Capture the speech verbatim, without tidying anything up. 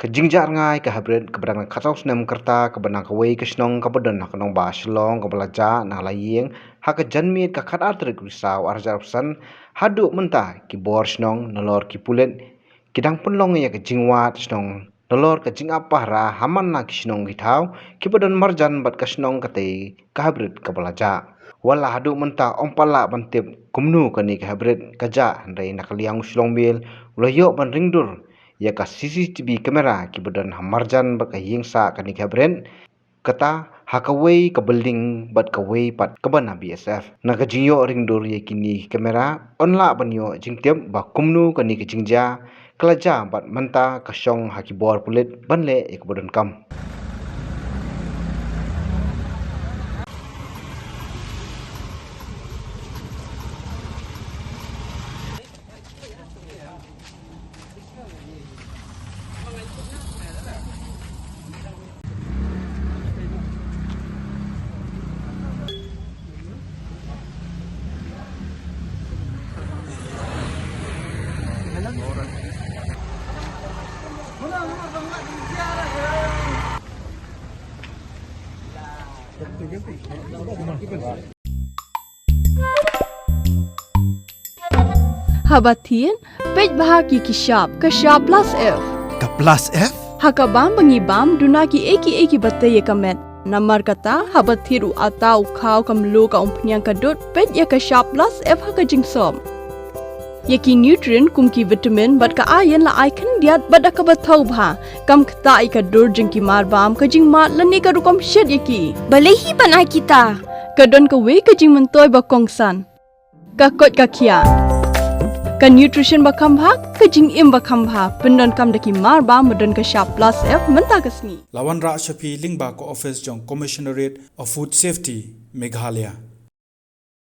Ka jingjah rngai ka hybrid kaba dang khatsaw snem ka rta kaba na kawei ka shnong kaba don ha ka nongbah Shillong kaba la jah na la ïing ha ka janmiet ka khatar tarik Risaw arhajar arphew san haduh mynta ki bor shnong nalor ki pulit ki dang pynlong ïa ka jingwad shnong nalor ka jingap pahara ha man la ki shnong ki thaw kiba don marjan bad ka shnong katei ka hybrid kaba la jah. Wat la haduh mynta ym pat lah ban tip kumno kane ka hybrid ka jah, hynrei na ka liang u Shillong Mail u la ïoh ban ringdur ïa ka C C T V camera kiba don ha marjan bad ka ïing sah kane ka hybrid, kata ha kawei ka building bad kawei pat kaba na B S F. Na ka jingïoh ringdur ïa kine ki camera, yn lah ban ïoh jingtip ba kumno kane ka jingjia ka la jia bad mynta ka shong ha ki bor pulit ban leh ïa kaba donkam. Haba thied, peit bha ïa ki shap, ka shap plus F. Ka plus F? Ha ka bam ba ngi bam, duna kiei kiei kiba tei ïa ka met. Namar kata, haba thied u atta, u khaw, ka mluh, ka umphniang, ka dud, peit ïa ka shap plus F ha ka jingsop. Ïa ki nutrient kum ki vitamin bad ka iron la ai khyndiat bad da kaba thaw bha. Kam ktah ïa ka dur jong ki marbam, ka jingmad lane ka rukom shet ïa ki. Balei hi ban ai kita? Ka don kawei ka jingmyntoi ba kongsan. Ka koit ka khiah. Ka nutrition ba kham bha, ka jingim ba kham bha. Pyndonkam da ki marbam ba don ka shap plus F mynta ka sngi. La wanrah sha phi lyngba ka office jong Commissionerate of Food Safety, Meghalaya.